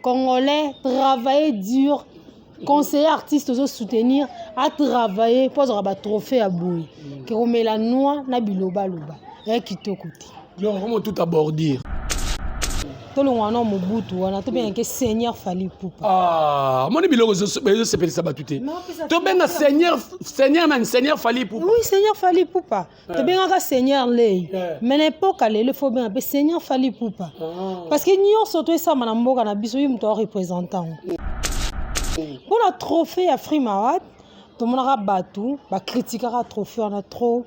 Congolais, travailler dur, conseiller artiste ozo soutenir a travailler mpo azwaka batrophée ya boye ke komela noa na bilobaloba ya kitoko te. Donc comment tout à bordure. Tolongwa na Mobutu wana, tobengake Seigneur Fally Ipupa. Ah, omoni biloko ezosepelisa bato te. Tobenga Seigneur, Seigneur nani? Seigneur Fally Ipupa. Oui, Seigneur Fally Ipupa. Tobengaka Seigneur Lei, mais na époque lelo faut obenga mpe Seigneur Fally Ipupa, parce que nyonso to esama na mboka na biso, ye moto arepresentant mpona trophée ya Afrima Award. Tomonaka bato bakritikaka trophée wana trop.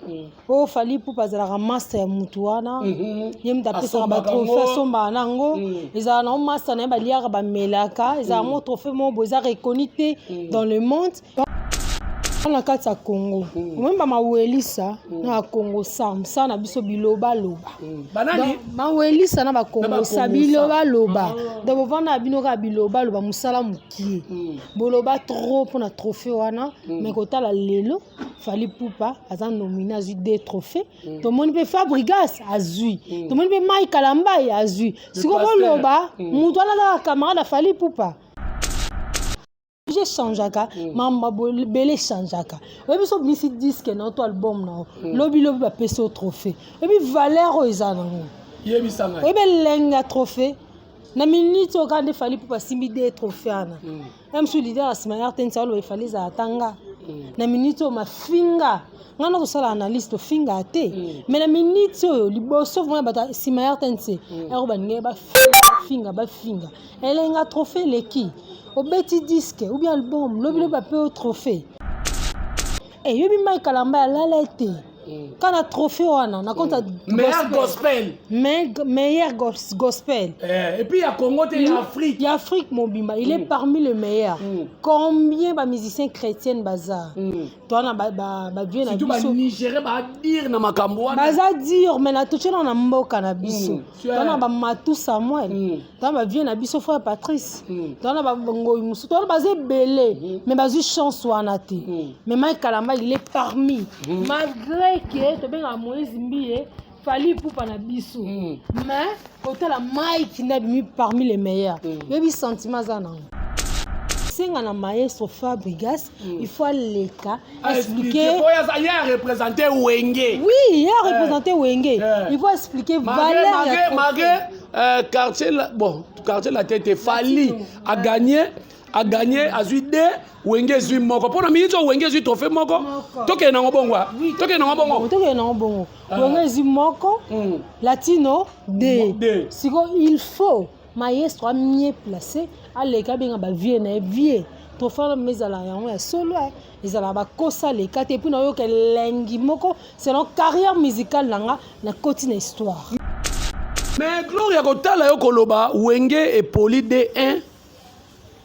Oyo Fally Ipupa azalaka master ya mutu wana, ye moto apesaka batrophée, asombaka nango, ezalaka nango master na ye, baliaka, bamelaka, ezalaka mo trophée moko boye eza reconnu te dans le monde. Na kati ya Congo, omoni bamawelisa na bakongo samsa na biso, bilobaloba. Banani? Mawelisa na bakongosa, bilobaloba. Donc bovanda na bino kaka bilobaloba, mosala mokie, boloba trop mpona trophée wana. Mais kotala lelo, Fally Ipupa aza nominé, azwi deux trophée. Tomoni mpe Fabregas azwi, tomoni mpe Mike Kalambay azwi. Sikoyo boloba moto wana azaka camarade ya Fally Ipupa. Echangeaka mambo ebele, echangeaka. Oyebi so obimisi disque na yo to album na yo, lobi lobi bapesi yo trophée, oyebi valeur oyo eza nango? Yebisa ngai. Oyebi elenge ya trophée na minute oyo? Kaka nde Fally mpo basimbi de trophée wana, ya mosusu leader ya nsima ya RTNC aloba efali ezala tanga na minute oyo mafinga. Ngai na tosala analyse, tofinga te, mais na minute oyo liboso vraiment bato ya nsima ya RTNC ero baningai bafinga, bafinga elenga trophée eleki. Obeti disque ou bien album, lobi lobi bape yo trophée. Eyebi Mike Kalamba alala ete kana trophée wana na compte ya meilleur gospel. Meilleur gospel. Eh, et puis ya Congo te, ya Afrique. Ya Afrique mobimba, il est parmi le meilleur. Combien bamusicien chrétienne baza toa na bavie na surtout biso? Banigérien badire na makambo wana. Baza dire, mais na totie na mboka na biso, toa na bamatu Samuel, toa na bavie na biso frère Patrice, toa na bangoi mosusu, toa na baza ebele, mais bazwi chance wana te. Mais Mike Kalamba, il est parmi, malgré que tobengaka Moïse Mbiye Fally Ipupa na biso, mais kotala Mike nde abimi parmi les meilleurs. Yoyebi sentiment aza nango. Senga na maestro Fabregas, il faut aleka expliquer. Oyo aza ye areprésente Wenge. Oui, ye areprésente Wenge. Il faut expliquer malgré valeur malgré ya malgré quartier bon, quartier la tête, Fally a gagné, a gagné, azwi deux, Wenge ezwi moko. Mpona miniti oyo, Wenge ezwi trophée moko. Moko. Tokende nango bongo, ah. Tokende nango bongo. Tokende nango bongo. Wenge ezwi moko, Latino deux. Deux. Sikoyo il faut maestro amie placé, aleka, abenga bavie na ye vie trophée wana. Ma ezala yango ya solo, eh. Ezala bakosa leka te. Et puis nayoka elengi moko selon carrière musicale na nga, nakoti na histoire. Mais Gloria, kotala yo koloba Wenge epoli d1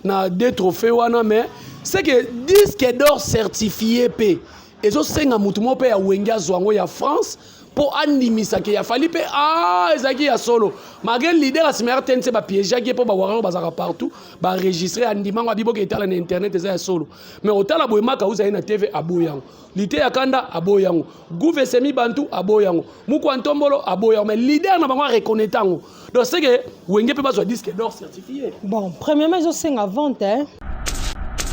na deux trophée wana, mais c'est que disque d'or certifié mpe ezosenga motu moko mpe ya Wenge azwa yango ya France mpo andimisaki ya Fally mpe, ah, ezalaki ya solo, malgré leader ya nsima ya RTNC bapiégeaki ye mpo bawarrior bazalaka partout, baenregistre, andimango, abiboki etala na internet, eza ya solo. Mais otala boye, maka uza ye na TV aboyi yango, lite ya kanda aboyi yango, gouve esemi bantu aboyi yango, mukwa ntombolo aboyi yango, mais leader na bango areconnaître yango. Donc c'est que Wenge mpe bazwa disque d'or certifié. Bon, premièrement ezosenga vente, hein.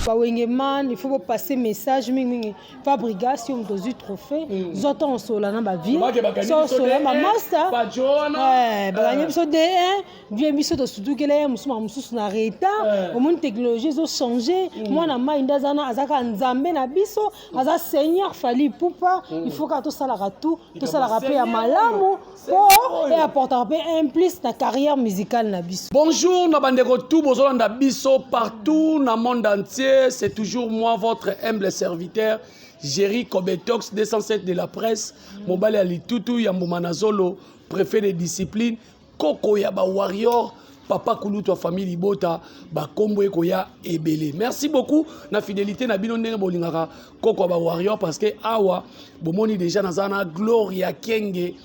Bawenge man, il faut bopasser message mingimingi. Fabregas, yo moto ozwi trophée, zwa ntango osola na bavie, so osola bamaster, bakanye biso d1 vie, biso tosutukela ye mosusu, maka mosusu na retard. Omoni technologie ezochange. Mwana mai nde aza na aza kaka Nzambe na biso, aza Seigneur Fally Ipupa. Il faut kaka tosalaka tout, tosalaka mpe ya malamu mpo eapportaka mpe un plus na carrière musicale na biso. Bonjour na bandeko tout bozolanda biso partout na monde entier. C'est toujours moi, votre humble serviteur, Jerry Kobetox 207 de la presse, mobali ya litutu ya mbuma na zolo, préfet de discipline, koko ya ba warrior, papa kulutu ya famille libota, bakombo ekoya ebele. Merci beaucoup na fidélité na bino, ndenge bolingaka koko ya ba warrior, parce que awa bomoni déjà naza na Gloria Kenge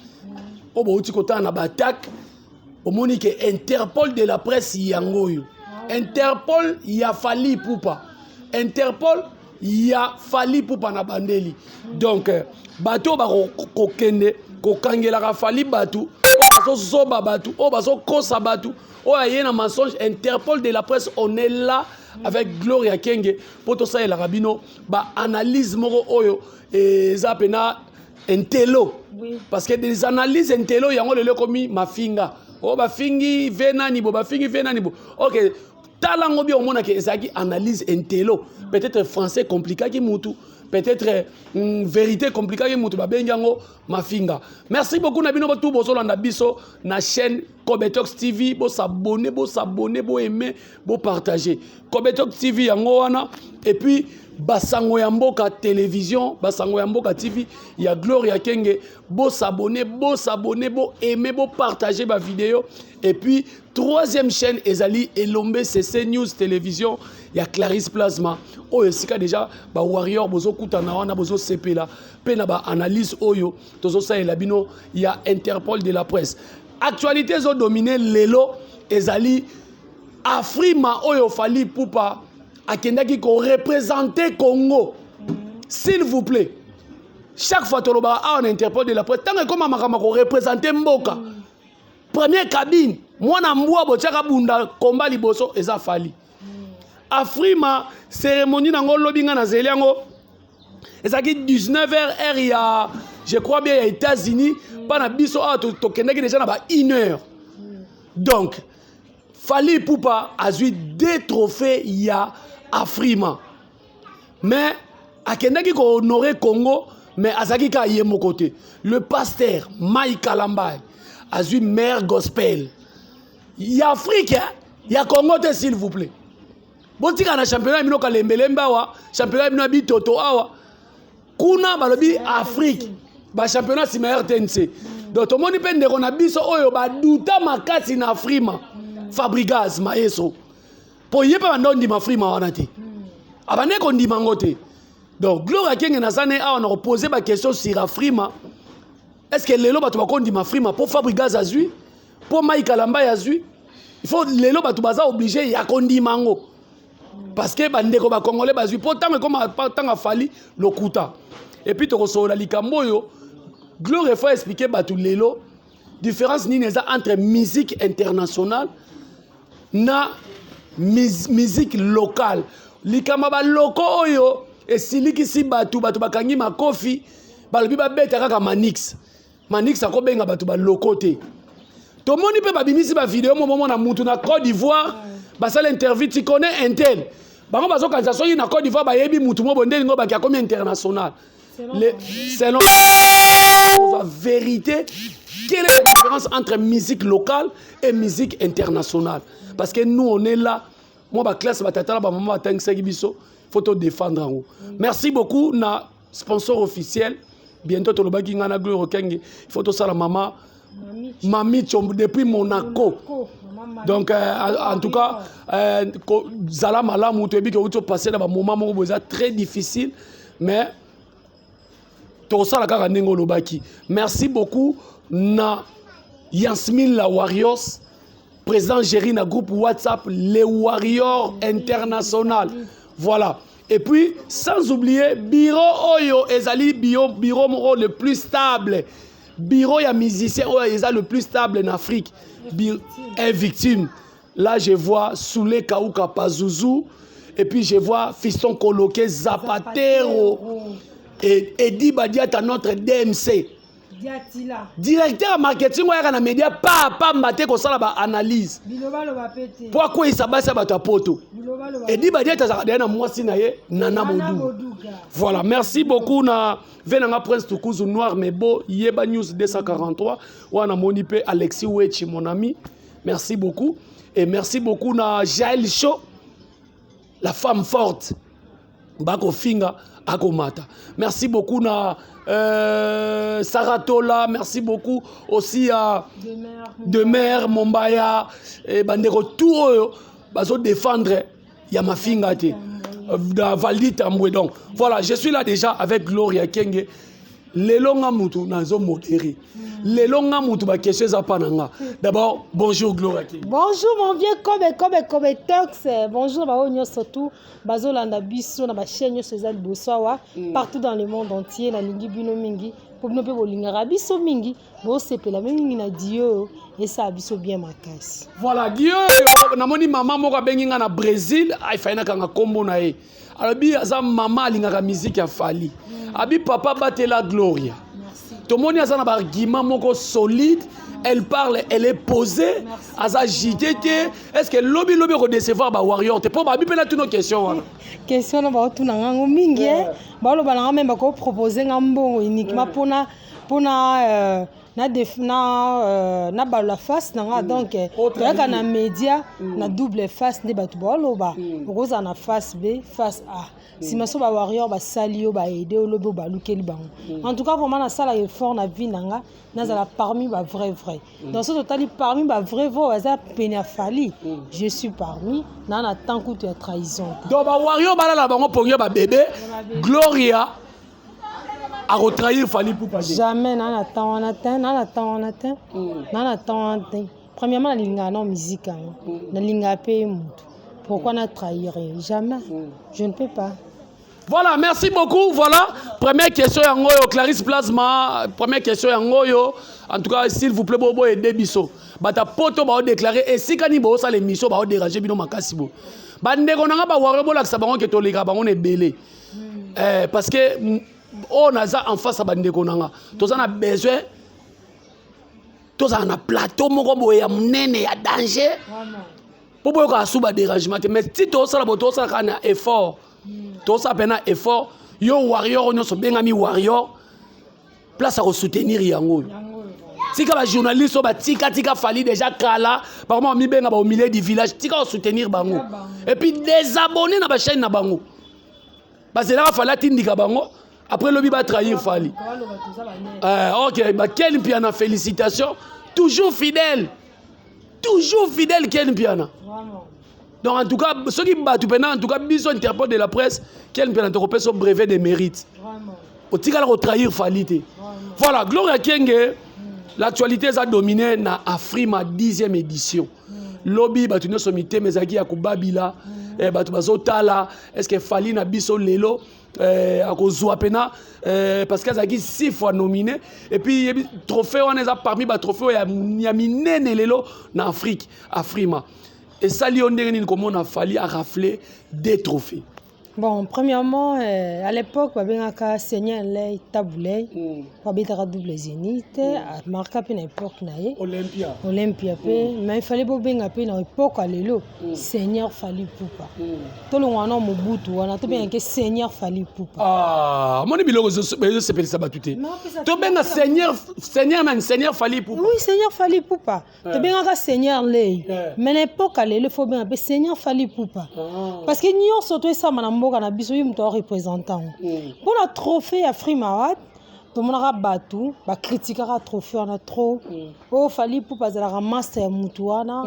oyo bouti kotala na baattaque. Omoni ke Interpol de la presse yango oyo, Interpol ya Fally Ipupa, Interpol ya Fally Ipupa na bandeli. Donc bato oyo bakokende kokangelaka Fally, bato oyo Bazozoba bato, oyo bazokosa bato, oyo aye na mensonge. Interpol de la presse, on est là avec Gloria Kenge mpo tosalelaka bino baanalyse moko oyo eza mpena intello. Parce que des analyses intello, yango lelo ekomi mafinga. Oyo bafingi ve nani bo, bafingi ve nani bo. Ok, tala yango bi, omonaki ezalaki analyse intello. Peut-être français compliquaki mutu, peut-être vérité compliquaki mutu, babengi yango mafinga. Merci beaucoup na bino batu bozolanda biso na chaîne Cobetox TV. Bosabonner, bosabonner, boaimer, bopartager. Cobetox TV yango wana. Et puis Basango ya Mboka Télévision, Basango ya Mboka TV ya Gloria Kenge. Bosabonner, bosabonner, boaimer, bopartager bavideo. Et puis troisième chaîne ezali Elombe CC News Télévision ya Clarisse Plasma, oyo esika déjà bawarrior bozokutana wana, bozosepela mpe na baanalyse oyo tozosalela bino ya Interpol de la presse. Actualité ezodomine lelo ezali Afrima oyo Fally Ipupa akendaki koreprésenter Congo. S'il vous plaît, chaque fois tolobaka awa na Interpol de la presse, ntango ekóma makambo ya koreprésenter mboka, première cabine, mwana mbwa botiaka bunda komba liboso eza Fally. Afrima, cérémonie nango lobi, nga nazeli yango, ezalaki 19 heures, heure ya, je crois bien, ya États-Unis. Mpa na biso awa tokendaki déjà na ba 1 heure. Donc Fally Ipupa azwi deux trophées ya Afrima, mais akendaki kohonorer Congo, mais azalaki kaka ye moko te. Le pasteur Mike Kalambay azwi meilleur gospel ya Afrique, ya Congo te. S'il vous plaît, botika na championnat ya bino kalembelembe awa, championnat ya bino ya bitoto awa. Kuna balobi Afrique, bachampionnat nsima ya RTNC. Donc tomoni mpe ndeko na biso oyo baduta makasi na Afrima, Fabregas Maestro, mpo ye mpe banda ondima Afrima wana te, abandeki kondima yango te. Donc Gloire Akenge, naza ne awa na kopose baquestion sur Afrima. Est ce que lelo bato bakondima Afrima mpo Fabregas azwi, mpo Mike Kalambay azwi? Il faut lelo bato baza obligé ya kondima yango parce que bandeko bacongolais bazwi, mpo ntango ekoma ntango afali lokuta. Et puis tokosolola likambo oyo Gloire faut expliquer bato lelo différence nini eza entre musique internationale na musique locale. Likambo baloko oyo esilikisi bato, bato bakangi makofi, balobi babeta kaka Manix. Manix akobenga bato baloko te. Tomoni mpe babimisi bavideo mo bomona mutu na Côte d'Ivoire basala interview: "Tu connais un tel?" Bango bazokanisa soki na Côte d'Ivoire bayebi mutu mo bonde elingo baki akomi international. Selon la vérité, quelle est la différence entre musique locale et musique internationale? Parce que nous, on est là, moi baclasse, batata na bamama batangisaki biso, faut todéfendre yango. Merci beaucoup na sponsor officiel. Bientôt tolobaki ngai na Gloire Okenge, il faut tosala mama Mami Chombo depuis Monaco. Donc en tout cas, zala malamu. Toyebi ke outi opasser na bamoment moko boye eza très difficile, mais tokosala kaka ndenge olobaki. Merci beaucoup na Yasmine la Warriors, président Géri na groupe WhatsApp Les Warriors International. Voilà. Et puis sans oublier bureau oyo ezali bureau moko le plus stable, bureau ya musicien oyo eza le plus stable en Afrique, un victime. Là, je vois Soule Kauka Pazuzu et puis je vois Fiston Koloke Zapatero et Edi Badiata, notre DMC. Diatila. Directeur ya marketing oyo ayaka na média pa pamba te kosala baanalyse Bilobaloba pe te. mpo akweyisa basi ya bato ya poto. Bilobaloba. Edi Badiata azalaka deya na mwasi na ye Nana Nana Modu. Boduga. Voilà, merci beaucoup na ve nanga Prince Tukuzu Noir Mebo Yeba News 243 wana. Moni mpe Alexis Wechi, mon ami, merci beaucoup. Et merci beaucoup na Jael Show, la femme forte, bakofinga akomata. Merci beaucoup na Saratola. Merci beaucoup aussi à Demeure. Demer Mombaya et bandeko tout oyo bazodéfendre ya mafinga te, na Valdi Tambwe. Donc voilà, je suis là déjà avec Gloria Kenge. Lelo nga mutu nazomodérer, lelo nga mutu baquestion eza mpa na nga. D'abord, bonjour Gloria Kenge. Bonjour mon vieux Kobe Kobe Kobe Tox. Bonjour bao nyonso tout bazolanda biso na ba chaîne nyonso eza liboso awa, partout dans le monde entier. Nalingi bino mingi. Mpo bino mpe bolingaka biso mingi, bosepela mpe mingi na dio oyo esala biso bien makasi. Voilà, dio oyo namoni mama moko abengi nga na Brésil, aifai nakanga nkombo na ye. Alobi aza mama alingaka musique ya Fally. Abi papa batela Gloria. Tomoni aza na baargument moko solide, elle parle, elle est posée, aza agité te. Est-ce que lobi lobi okodecevoir ba warrior te? Mpo babi mpe natuna question wana. Question wana baotuna ngango mingi, baloba na nga meme bakopropose nga mbongo uniquement mpona na def, na balola face na nga. Donc toyaka na média na double face nde bato baoloba. Okozala na face B, face A, nsima so bawarrior basali yo baede, olobi oyo balukeli bango. En tout cas, vraiment nasalaka effort na vie na nga nazala parmi bavrai vrai. Donc so totali parmi bavrai vrai baza pene ya Fally, je suis parmi na temps kutu ya trahison te. Donc bawarrior balala bango pongi ya babebe, Gloria akotrahir Fally Ipupa te? Jamais, na temps wana te, na temps wana te, na temps wana te. Premièrement, nalingaka na musique yango, nalingaka mpe ye motu. Pourquoi na trahir ye? Jamais, je ne peux pas. Voilà, merci beaucoup. Voilà, première question yango oyo, Clarisse Plasma, première question yango oyo. En tout cas, s'il vous plaît, bobo aider biso. Bata poto ba déclarer esika ni bo sala émission ba déranger bino makasi bo. Bandeko nanga ba warrior, bolakisa bango ke toleka bango na ebele. Parce que oyo naza en face ya bandeko nanga. Toza na besoin tozala na plateau moko boye ya monene ya danger mpo boyokaka su badérangement te. Mais ti tozosala bo, tozosala kaka na effort, tozosala mpe na effort. Yo warrior nyonso obengami warrior, place ya kosoutenir yango oyo. Tika bajournaliste oyo batikatika Fally déjà kala, bakoma bamibenga ba au milieu du village. Tika kosoutenir bango et puis désabonné na bachaîne na bango. Bazelaka Fally atindika bango, après lobi batrahir Fally. Ok, baken Mpiana, félicitation, toujours fidèle, toujours fidèle, Ken Mpiana. Donc en tout cas, soki bato mpena, en tout cas biso interprète de la presse, Ken Mpiana, tokopesa brevet de mérite, otikala kotrahir Fally te. Voilà, Gloria Kenge, l'actualité eza dominé na Afrima 10e édition. Lobi bato nyonso mitema ezalaki ya kobabila. Bato bazotala est ce que Fally na biso lelo akozwa mpena, parce que azalaki six fois nominé. Et puis yebi trophée wana eza parmi batrophée oyo ya minene lelo na Afrique. Afrima esali yo ndenge nini komona Fally arafle deux trophées? Bon, premièrement, à l'époque, babengaka Seigneur Ley Tabu Ley. Babetaka double zénith, amarka mpe na époque na ye. Olympia. Olympia mpe. Mais il fallait bobenga mpe na époque ya lelo Seigneur Fally Ipupa. Tolongwa na Mobutu wana, tobengaki Seigneur Fally Ipupa. Ah, omoni biloko ezosepelisa bato te. Tobenga Seigneur, Seigneur nani? Seigneur Fally Ipupa? Oui, Seigneur Fally Ipupa. Tobengaka Seigneur Ley, mais na époque ya lelo faut benga mpe Seigneur Fally Ipupa, parce que nyonso to esama na mboka na biso, ye moto areprésente yango. Mpona trophée ya Afrima Award, tomonaka bato bakritikaka trophée wana trop. Oyo Fally Ipupa azalaka master ya mutu wana,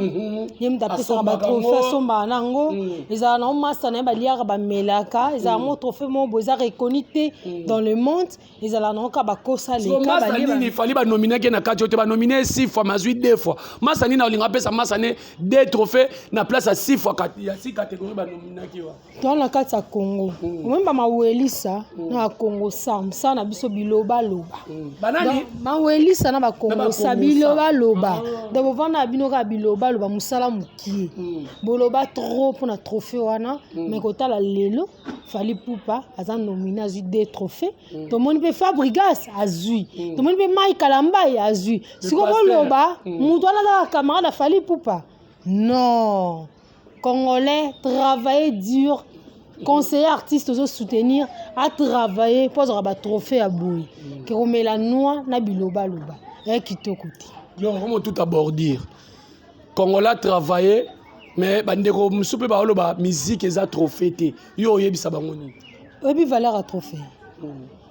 ye moto apesaka batrophée, asombaka nango, ezalaka nango master na ye, baliaka, bamelaka, ezalaka mo trophée moko boye eza reconnu te dans le monde, ezalaka nango kaka bakosa. Leka nini? Fally banominaki na kati oyo te, banomine six fois, mazwi deux fois. Masa nini aolinga apesa masa ne deux trophée na place ya six fois, ya six catégorie banominaki wa? Toza na kati ya Congo, omoni bamawelisa na bakongo sa mosala na biso bilobaloba. Banani? Mawelisa na bakongo sa bilobaloba. Donc bovanda na bino kaka bilobaloba, mosala mokie, boloba trop mpona trophée wana. Mais kotala lelo, Fally Ipupa aza nominé, azwi deux trophée. Tomoni mpe Fabregas azwi, tomoni mpe Mike Kalambai azwi. Sikoyo boloba moto wana azaka camarade ya Fally Ipupa? Non, congolais, travailler dur, conseiller artiste ozosoutenir atravailler mpo azwaka batrophée ya boye ke komela noa na bilobaloba ya kitoko te. Donc comment tout abordir, congolais travailler, mais bandeko mosusu mpe baoloba musique eza trophée te. Yo oyebisa bango nini? Oyebi valeur ya trophée?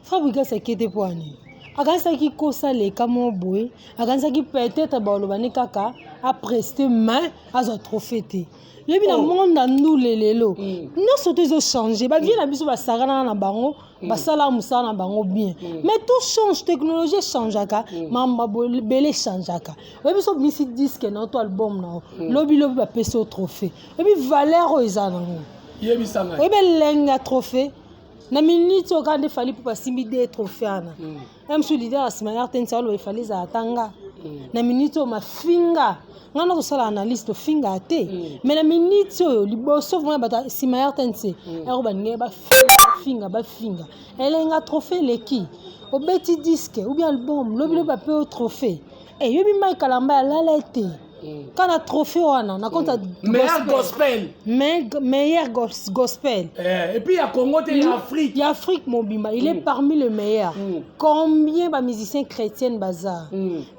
Fabregas akete mpo ani akanisaki kosaleka mo boye, akanisaki peut-être baloba ne kaka apreste main, azwa trophée te. Yebi na monde ya ndule lelo, nyonso to ezochange. Bavie na biso basakanaka na bango, basala mosala na bango bien, mais tout change, technologie echangeaka, mambo ebele echangeaka. Oyebi so obimisi disque na yo to album na yo, lobi lobi bapesi yo trophée, oyebi valeur oyo eza nango? Yebisa ngai. Oyebi elenge ya trophée? Na minute oyo kaka nde Fally mpo basimbi de trophée wana. Ya mosusu, leader ya nsima ya RTNC aloba efali ezala ata nga. Na minute oyo mafinga nga na tosala analyse, tofingaka te, mais na minute oyo liboso vraiment bato ya nsima ya RTNC ero baningai bafinga, bafinga elenga trophée eleki. Obeti disque ou bien album, lobi lobi bape yo trophée. Eyebi Mike Kalamba alala ete kana trophée wana na compte ya meilleur gospel. Meilleur gospel. Eh, et puis ya Congo te, ya Afrique. Ya Afrique mobimba, il est parmi le meilleur. Combien bamusicien chrétienne baza?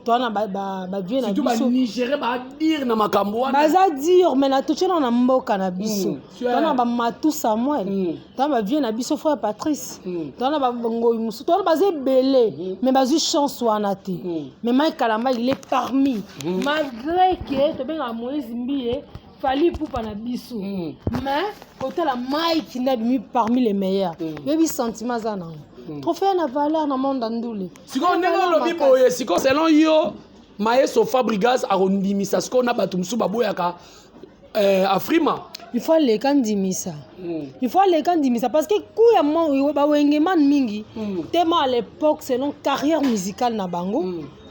Toa na bavie na surtout biso. Banigérien badire na makambo wana. Baza dire, mais na totie na mboka na biso. Toa na bamatu Samuel, toa na bavie na biso frère Patrice, toa na bangoi mosusu, toa na baza ebele, mais bazwi chance wana te. Mais Mike Kalamba, il est parmi, malgré que tobengaka Moïse Mbiye Fally Ipupa na biso, mais kotala Mike nde abimi parmi les meilleurs. Yoyebi sentiment aza nango, trophée na valeur na monde ya ndule. Sikoyo ndenge olobi boye, sikoyo selon yo, maestro Fabregas akondimisa sikoyo na bato mosusu baboyaka Afrima? Il faut aleka ndimisa. Il faut aleka ndimisa parce que ku ya bawengeman mingi tema à l'époque, selon carrière musicale na bango,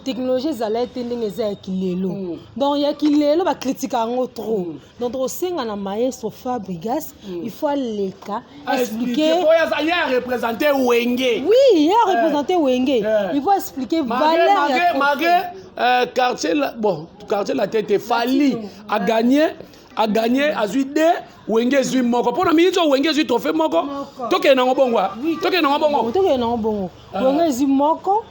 technologie ezala te ndenge eza ya kilelo. Donc ya kilelo bakritika yango trop. Donc tokosenga na maestro Fabregas, il faut aleka expliquer. Ye areprésente Wenge. Oui, ye areprésente Wenge. Il faut expliquer valeur ya trophée. Malgré quartier bon, quartier la tête, Fally a gagné, a gagné, azwi d Wenge ezwi moko. Mpo na miniti oyo Wenge ezwi trophée moko. Moko. Tokende nango bongo, ah. Tokende nango bongo. Tokende nango bongo. Wenge ezwi moko,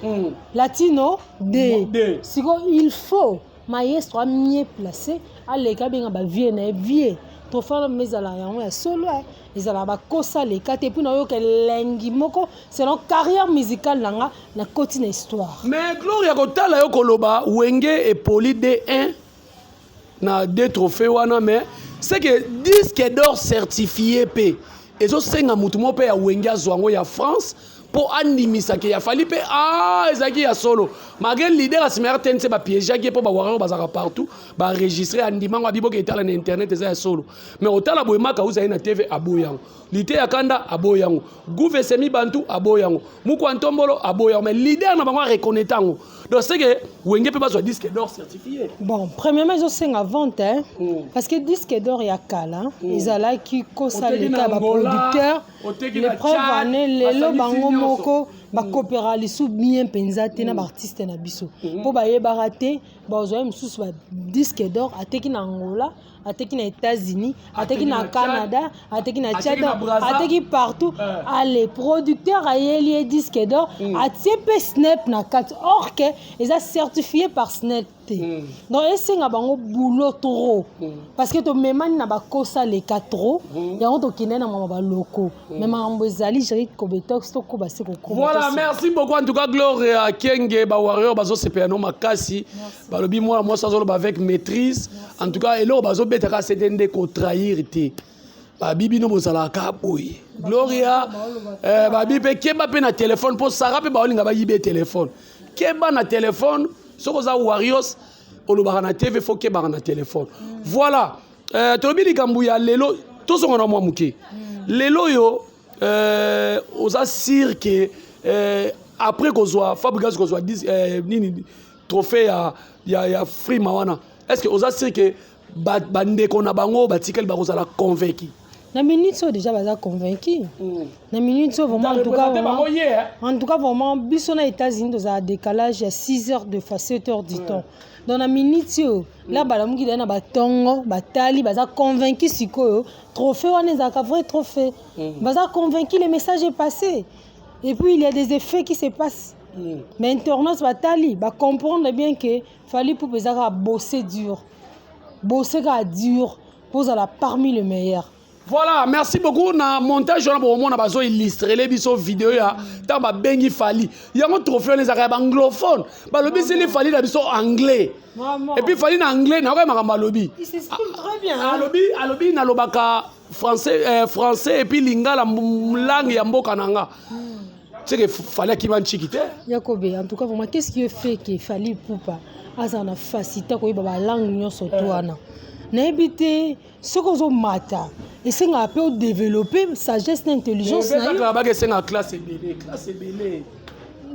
Latino d Deux. Sikoyo il faut maestro amieux placé aleka, abenga bavie na ye vie trophée wana ma ezala yango ya solo, eh. Ezalaka bakosa aleka te, et puis nayoka elengi moko selon carrière musicale na nga, nakoti na histoire. Mais Gloria, kotala yo koloba Wenge epoli d1 na deux trophée wana, mais c'est que disque d'or certifié mpe ezosenga motu moko mpe ya Wenge azwa yango ya France mpo andimisaki ya Fally mpe a ezalaki ya solo, malgré leader ya nsima ya RTNC bapiégeaki ye mpo bawarrior bazalaka partout, baenregistre, andima ngo abiboki etala na internet eza ya solo. Mais otala boye, maka ozali na TV aboyi yango, lite ya kanda aboyi yango, gouve esemi bantu aboyi yango, mukwa ntombolo aboyi yango, mais leader na bango areconnaître yango. Donc c'est que Wenge mpe bazwa disque d'or certifié. Bon, premièrement ezosenga vente, hein? Parce que disque d'or ya kala ezalaki kosaleka baproducteur. Le preuve ane lelo bango moko bakopera lisu bien mpenza te na baartiste na biso, mpo bayebaka te. Bazwa ye mosusu badisque d'or, ateki na Angola, ateki na États-Unis, ateki na Canada, ateki na Tchad, ateki partout. Ale producteur ayeli ye disque d'or, atie mpe SNEP na kati, or que eza certifié par SNEP te. Donc esenga bango boulot trop, parce que tomemani na bakosa leka trop. Yango tokende na mama baloko, mais makambo ezali Géri Kobetox, tokoba se kokoma. Voilà, merci beaucoup en tout cas, Gloria Kenge. Bawarrior bazosepela no makasi, balobi mwana mwasi azoloba avec maîtrise. En tout cas eloko bazobetaka sete nde kotrahir te. Babi bino bozalaka boye, Gloria, babi mpe keba mpe na telefone, mpo Sara mpe baolinga bayibe telefone. Keba na telefone, soki oza warriors olobaka na TV, faut kebaka na telefone. Voilà, tolobi likambo ya lelo, tozonga na mwa moke. Lelo oyo oza sûr que après kozwa Fabregas, kozwa nini, trophée ya Frima wana, est ce que oza sûr que bandeko na bango batikali bakozala convaincu? Na minute oyo déjà baza convaincu. Na minute oyo vraiment, en tout cas vraiment, en tout cas vraiment, biso na États-Unis tozala décalage ya 6 heures, de fois 7 heures du temps. Donc na minute oyo la balamuki daye na batongo batali, baza convaincu. Sikoyo trophée wana ezalaka vrai trophée. Baza convaincu, le message est passé et puis il y a des effets qui se passent. Mais internautes batali, bacomprendre bien que Fally Ipupa eza kaka bosser dur, bosser kaka dur mpo ozala parmi le meilleur. Voilà, merci beaucoup. Na montage wana bomona bazo illustrer biso vidéo ya ntango babengi Fally. Yango trophée wana ezalaka ya baanglophone, balobi esili Fally na biso anglais. Et puis Fally na anglais nakoya makambo alobi. Il s'exprime très bien. Alobi nalobaka français, français et puis lingala, langue ya mboka na nga. C'est que Fally akima ntiki te. Yakobe, en tout cas vraiment, qu'est-ce qui fait que Fally Ipupa aza na facilité koyeba balangue nyonso to wana? Nayebi te soki ozomata. Esengaka mpe odéveloppe sagesse na intelligence na yo. Baka esengaka classe ebele, classe ebele.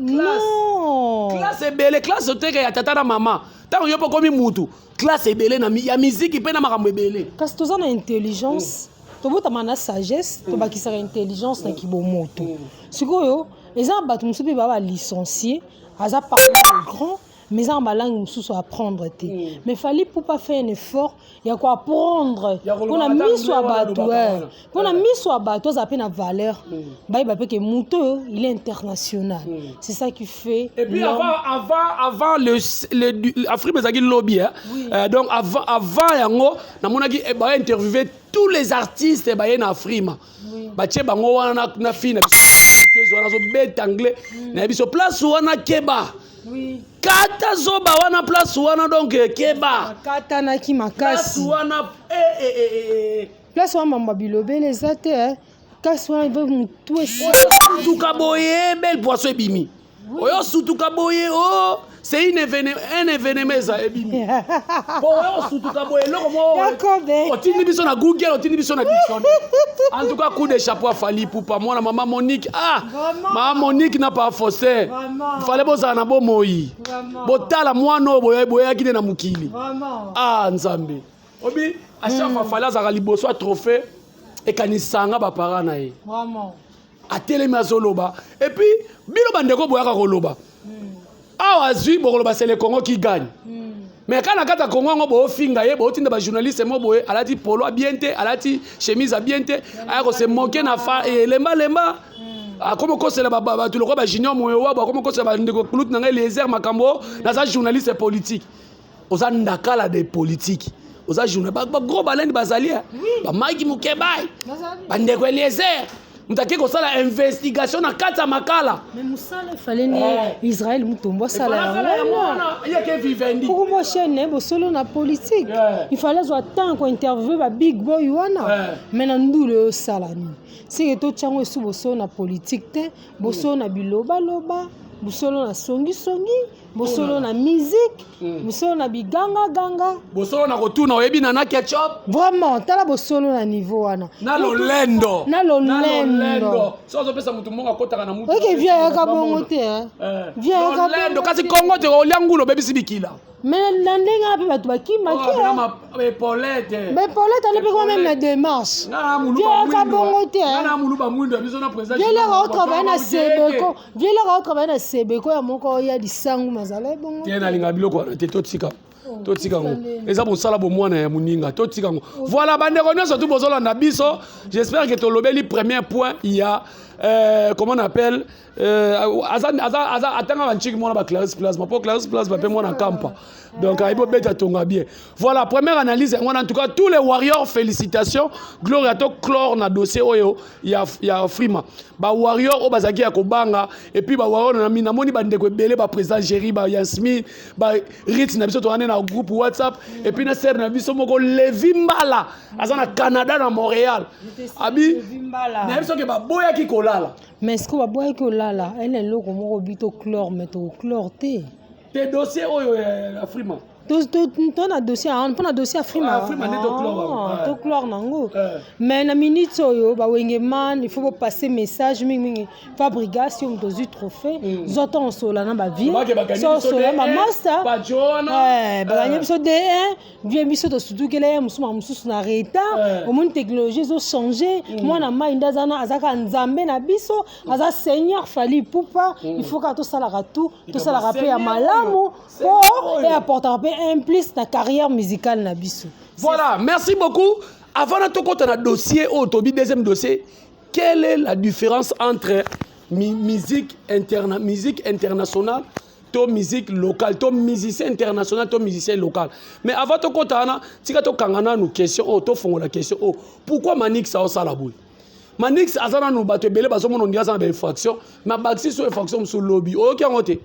Non, classe ebele, classe oteke ya tata na mama. Ntango yo mpo okomi mutu, classe ebele na ya miziki mpe na makambo ebele. Kasi toza na intelligence, tobotama na sagesse, tobakisaka intelligence na kibomoto. Sikoyo eza na bato mosusu mpe baa balicencié, aza parmi le grand, mais eza na balangue mosusu apprendre te. Mais Fally Ipupa fait un effort ya koapprendre Ya koloba mpona ata miso ya anglais wana bato, alobaka wana. mpona miso ya bato aza mpe na valeur, bayeba mpe ke moto oyo, il est international. C'est ça qui fait Et puis l'homme. avant le Afrique ezalaki lobby, hein? Oui. Donc avant yango namonaki ba interviewer tous les artistes baye na Afrima. Batie bango wana na fille na biso wana azobeta anglais na biso, place wana keba. Kata zoba wana, place wana, donc keba. Akatanaki Place makasi. wana eh, eh, eh, eh. Place wana mambo ya bilobele eza te, eh. Kasi wana eve motu esi. Oyo boye, belle poisson ebimi, oyo sutuka boye, o c'est une événement, un événement eza ebimi po oyo sutuka boye, eloko moko. Yakobe. Otindi biso na Google, otindi biso na dictionnaire. En tout cas, coup de chapeau à Fally Ipupa, mwana mama Monique. Ah, Vraiment. mama Monique na pa Faustin. Vraiment. Fallait bozala na bomoi, Vraiment. botala mwana oyo boyaki nde na mokili. Vraiment. Ah, Nzambe, obi à chaque fois Fally azalaka liboso ya trophée, ekanisanga baparent na ye. Vraiment. Atelemi, azoloba, et puis bino bandeko boyaka koloba awa, azwi, bokoloba c'est le Congo qui gagne. Mais kaka na kati ya Congo yango, boofinga ye, bootinda bajournaliste mo boye, alati polo abien te, alati chemise abien te, aya kose moke na fa elembalemba, akomi okosela bato lokola bajunior moyo wabo, akomi okosela bandeko kulute na ngai Eliezer. Makambo naza journaliste politique, oza ndakala de politique, oza journal, bagros balendi bazali, bamaki mokebai, bandeko Eliezer, moto ake kosala investigation na kati ya Makala. Mais mosala efale ni Israel Mutombo asala yango yango wana. Yeke vivendi. Koko chaîne bosolo na politique, il fallait azwa temps kointerviewe babig boy wana. Mais na ndulu oyo osala nini? Seke totyango esu bosolo na politique te, bosolo na bilobaloba, bosolo na songisongi, bosolo na musique, bosolo na bigangaganga. Bosolo na kotuna oyebi na ketchup. Vraiment, tala bosolo na niveau wana. Na lolendo. Na lolendo. So azopesa motu moko akotaka na mutu. Oke vie ayaka bongo te, hein. Vie ayaka lolendo bongo kasi te. Kongo te, olia ngulu, obebisi bikila. Mais na ndenge wana mpe bato bakimaki. Epolete. Mais Paulette ale mpe quand même na démarche. Vie ayaka bongo te, hein. Na moluba mwindo ya biso na président. Vielaka otravaille na Sebeko, vielaka otravaille na Sebeko ya moko oya lisangu mazala ebongo. Te, nalinga biloko wana te. Totika, totika yango, eza mosala bomwana ya moninga, totika yango. Voilà, bandeko nyonso tu bozolanda biso, j'espère que tolobeli premier point ya comment on appelle, aza aza aza atanga banchiki mwana ba Clarisse Plasma, po Clarisse Plasma mpe mwana kampa, donc ayebi obeta tonga bien. Voilà, première analyse yango wana. En tout cas, tous les warriors, félicitations. Gloria, to clore na dossier oyo ya Frima. Bawarrior oyo bazalaki ya kobanga, et puis bawarrior namoni bandeko ebele, baprésident Géri, bayasmin, barit na biso, toza na groupe WhatsApp, et puis na sere na biso moko Levi Mbala, aza na Canada, na Montréal, abi nayebi soki baboyaki kolala. Mais ce que baboyaki kolala ena eloko moko bi toclore, mais toclore te. Te, dossier oyo ya Frima. To na dossier mpo na dossier Afrima. Afrima toclore nango, mais na minute oyo bawenge man, il faut bopasser message mingimingi. Fabregas, yo moto ozwi trophée, zwa ntango osola na bavie, so osola bamaster, baganye biso d1 vie, biso tosutukela ye mosusu, mosusu na retard. Omoni technologie ezochange. Mwana mai nde aza, azaka nzambe na biso, aza seigneur Fally Ipupa. Il faut kaka tosalaka tout, tosalaka mpe ya malamu mpo eapportaka mpe un plus na carrière musicale na biso. Voilà, merci beaucoup. Avant na tokota na dossier oyo tobi, deuxième dossier, quelle est la différence entre musique internationale to musique locale, to musicien international to musicien local? Mais avant tokota wana, tika tokanga nanu question oyo, tofongola question oyo: pourquoi Manix aosala boye? Manix aza nanu, bato ebele bazomona ondira aza na bainfraction, mais bakisi so infraction mosusu lobi, oyoki yango te?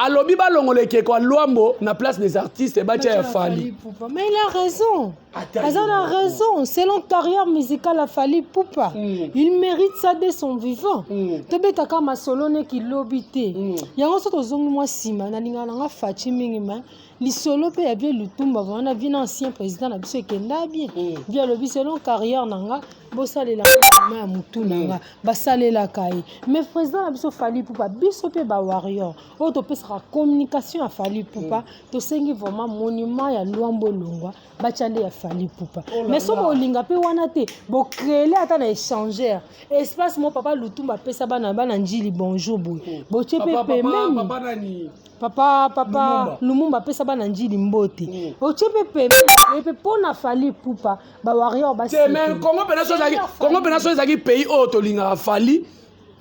Alobi balongola ekeko ya Lwambo na Place des Artistes, batia ya Fally. Mais il a raison, aza na raison. Selon carrière musicale ya Fally Ipupa, il mérite ça dès son vivant. Tobetaka masolo neki lobi te. Yango so tozongi mwa nsima, nalingaka nanga Fatshi mingi, ma Lisolo mpe ya vieux Lutumba vraiment na vie na ancien président na biso ekenda bien. Vieux alobi selon carrière na nga, bosalela nga ya motu na nga. Basalelaka ye. Mais président na biso Fally Ipupa, biso mpe ba warrior oyo topesaka communication ya Fally Ipupa, tosengi vraiment monument ya Lwambo elongwa, batya nde ya Fally Ipupa. Oh là Mais soki là. Bolinga mpe wana te, bocréele ata na échangeur espace mo papa Lutumba apesa bana bana Njili bonjour boye, botie mpe Papa, papa, pembeni. Papa nani? Papa Lumumba. Lumumba apesa bana Njili mbote. Otie mpe pembeni mpe mpo na Fally Ipupa, bawarrior. Te, mais Congo mpena so ezalaki, Congo mpena so ezalaki pays oyo tolingaka Fally,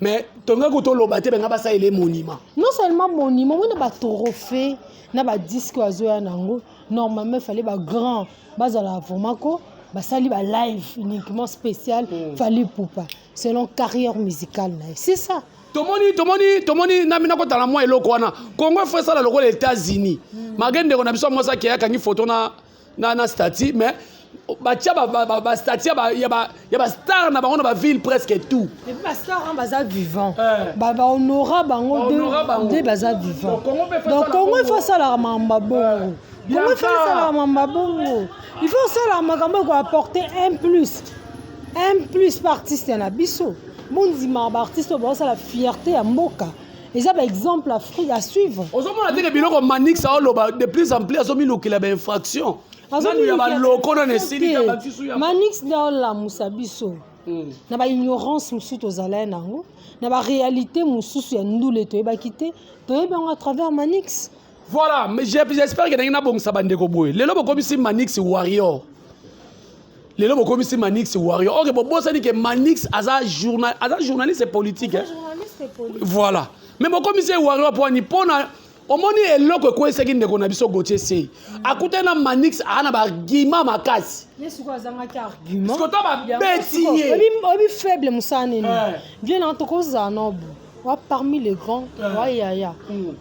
mais tongaki toloba te benga basalela monument. Non seulement monument, omoni batrophée na badisque oyo azoya nango, normalement efale bagrand bazala vraiment ko basali balive uniquement spécial Fally Ipupa selon carrière musicale na ye, c'est ça. Tomoni nami nakotala mwa eloko wana. Congo efo esala lokola États-Unis. Malgré ndeko na biso ya mwasi akei akangi photo na statue, mais batia bastatue ya bastar na bango na baville presque tout. Et puis bastar wana baza vivant. Eh. Bahonora bango. Bahonora bango. Nde baza vivant. Donc, Congo mpe faut Donc esala Congo bongo. il faut asalaka makambo ya bongo. Bianca. Congo il faut esalaka makambo ya bongo, il faut osalaka makambo ekoapporter un plus, un plus pa artiste na biso. Bondimaka baartiste oyo baosala fierté ya mboka, eza baexemple Afrique à suivre. Ozomona teke biloko Manix aoloba, de plus en plus azomilukela bainfraction nanu ya baloko nano esili ta batisu ya Manix nde aolamusa biso na baignorance mosusu tozala nango, na baréalité mosusu ya ndule toyebaki te, toyebi yango à travers Manix. Voilà, mais j'espère que ndenge nabongisa bandeko boye, lelo bokomisi Manix warrior, lelo bokomisi Manix warrior. Ok, bobosani ke Manix aza journaliste politique, hein? Voilà, mais bokomisi ye warrior mpo ani? Mpona omoni eloko ekweyisaki ndeko na biso Gautier Sei, akutani na Manix, aa na baargument makasi. Ye sikoyo azangaki argument. Sikoyo to babeti ye. Oyebi faible mosala nini? Eh. Vie na tokozala na bu wa parmi les grands. Wayaya,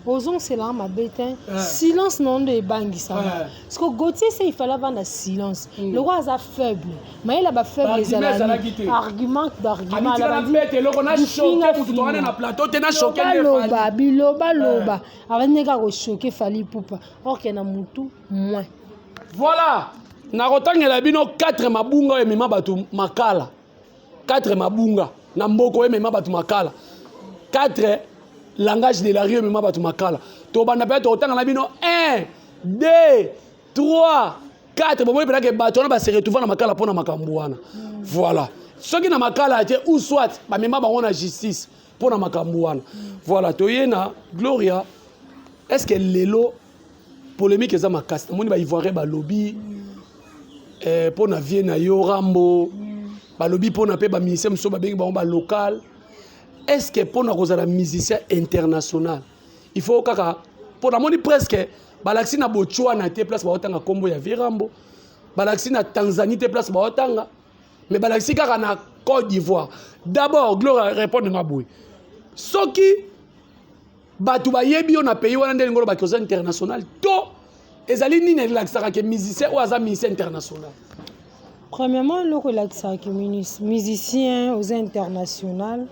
ozongiselanga mabe te. Silence na yo nde ebangisanga. Parce que Gautier se, il fallait avanda silence. Lokwa aza faible, mayele bafaible. Argument ezalaki te. Argument d'argument. Abitika na bete eloko na choquer mutu, tokane na plateau te na choquer nde Loba Fally. biloba loba, avandi nde kaka kochoquer Fally Ipupa orke na mutu moins. Voilà, nakotangela bino 4 mabunga oyo emema bato makala, 4 mabunga na mboka oyo emema bato makala, 4 langage de la rue emema bato makala. Tobanda mpe tokotanga na bino 1, 2, 3, 4. Bomoi mpenake bato wana base retrouva na makala mpo na makambo wana. Voilà, soki na makala te ou soit bamema bango na justice mpo na makambo wana. Voilà, toye na Gloria. Est ce que lelo polémique eza makasi? Namoni baivoirien balobi mpo na vie na yo Rambo, balobi mpo na mpe bamusicien mosusu babengi bango balocal. Est ce que mpo na kozala musicien international, il faut kaka mpo namoni presque balakisi na Botswana te place baotanga nkombo ya vieux Rambo, balakisi na Tanzanie te place baotanga, mais balakisi kaka na Côte d'Ivoire? D'abord, Gloria, répondre nga boye: soki bato bayebi yo na pays wana, nde elingi olobaki oza international to ezali nini elakisaka ke musicien oyo aza musicien international? Premièrement, eloko elakisaka musicien oza international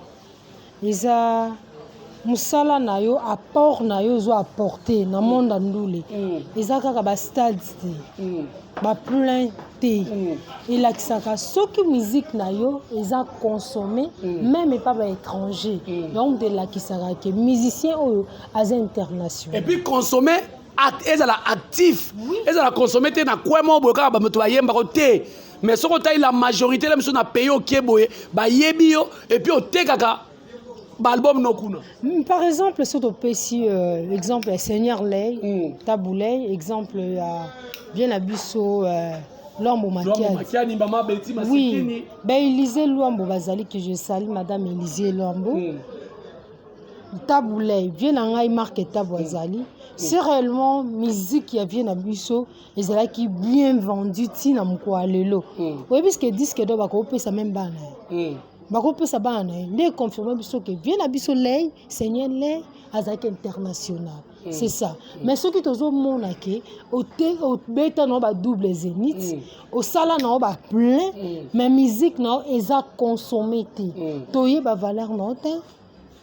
eza mosala na yo, apport na yo ozo apporte na monde ya ndule. Eza kaka bastade te, baplein te. Elakisaka soki musique na yo eza consommé même epa baétranger. Donc elakisaka ke musicien oyo aza international. Et puis consommer, ezala actif, ezala consommé te na coin moko boye kaka bamoto bayembaka te. Mais soki otali la majorité na biso na pays, okie boye bayebi yo et puis otekaka baalbum no kuna. Par exemple, soki topesi exemple ya Seigneur Ley, Tabu Ley, exemple ya bien na biso Lwambo Makiadi. Makiani, mama Beti Oui. Masikini. Baélysée Lwambo bazali, que je salue madame Élysée Lwambo. Tabu Ley, vie na ngai Mark Tabu azali. Si réellement musique ya vie na biso ezalaki bien vendu ntina mokolo ya lelo, oyebi ce que disque d'or bakopesa même bana ye, bakopesa bana na ye nde econfirme biso ke vie na biso Ley, Seigneur Ley azalaki international. C'est ça. Mais soki tozomona ke obeta na yo badouble zénith, osala na yo baplein, mais musique na yo eza consommé te, toyeba valeur na yo te.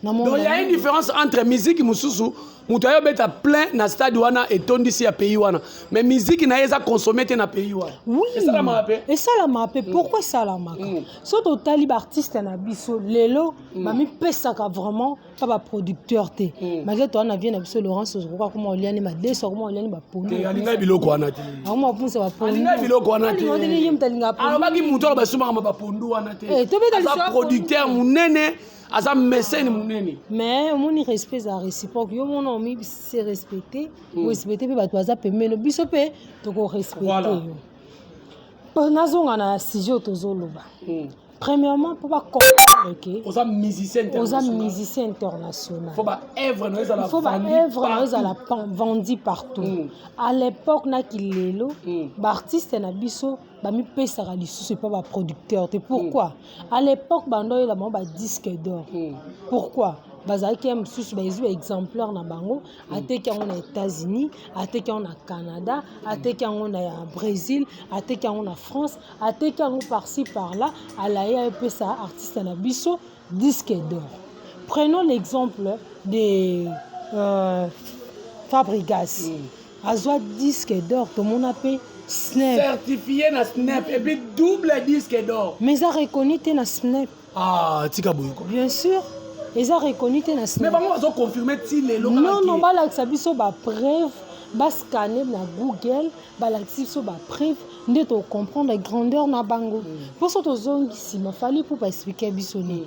Donc il y a une différence entre musique mosusu, moto ayo beta plein na stade wana, etondisi ya pays wana, mais musique na ye eza consommé te na pays wana. Oui. Esalamaka mpe. Esalamaka mpe. Pourquoi esalamaka? So totali baartiste na biso lelo, bamipesaka vraiment pa baproducteur te, malgré toza na vie na biso Laurence okoka koma oliani madeso, akoma oliani bapondu. Te, alingai biloko wana te. Akoma kopunisa bapondu. Alingai biloko wana te. Ye moto alingaka pondu. Alobaki moto aloba esumaka ma bapondu wana te. Eh, tobeta Aza lisolo ya producteur monene, aza mécène monene. Mais omoni, respect eza réciproque. Yo mona omi se respecte, orespecte mpe bato baza pembeni. Biso mpe tokorespecte yo. Po nazonga na sujet oyo tozoloba. Premièrement, mpo bacomprendre ke Oza musicien oza international. Musicien international. Faut baœuvre na yo ezala Faut vendu baœuvre na yo partout. ezala vendu partout. À l'époque naki lelo, baartiste na biso bamipesaka lisusu epa baproducteur te. Pourquoi? À l'époque bando oyela bango badisque d'or. Pourquoi? Bazalaki ya mosusu bazwi baexemplaire na bango, ateki yango na États-Unis, ateki yango na Canada, ateki yango na Brésil, ateki yango na France, ateki yango par-ci par-là, alaye ayepesa artiste na biso disque d'or. Prenons l'exemple de Fabregas. Azwa disque d'or, tomona mpe SNEP. Certifié na SNEP et puis double disque d'or. Mais eza reconnu te na SNEP. Ah, tika boye ko. Bien sûr, eza reconnu te na Mais SNEP. Bango bazoconfirme ti lelo kaka Non, non. Balakisa biso bapreuve, bascanne na Google, balakisi biso bapreuve nde tocomprendre grandeur na bango. Mpo so tozongi nsima, Fally mpo baexplike biso nini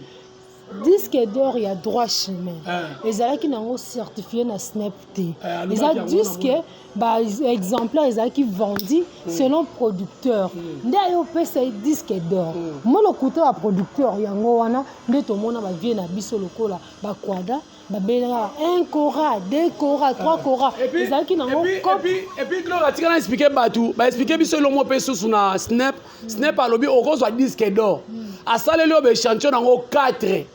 disque d'or ya Droit chemin ezalaki nango certifié na SNEP te. Alobaki Eza yango. Disque baexemplaire ezalaki vendu selon producteur nde aye opesa ye disque d'or. Mo lokuta ya producteur yango wana nde tomona bavie na biso lokola bakwada babelaka un kora, deux kora, trois kora. Ezalaki nango cop. Et puis Gloire, atika na explike bato, baexplike biso elongo mpe susu na SNEP. SNEP alobi okozwa disque d'or, asaleli oyo baéchantillon nango 4,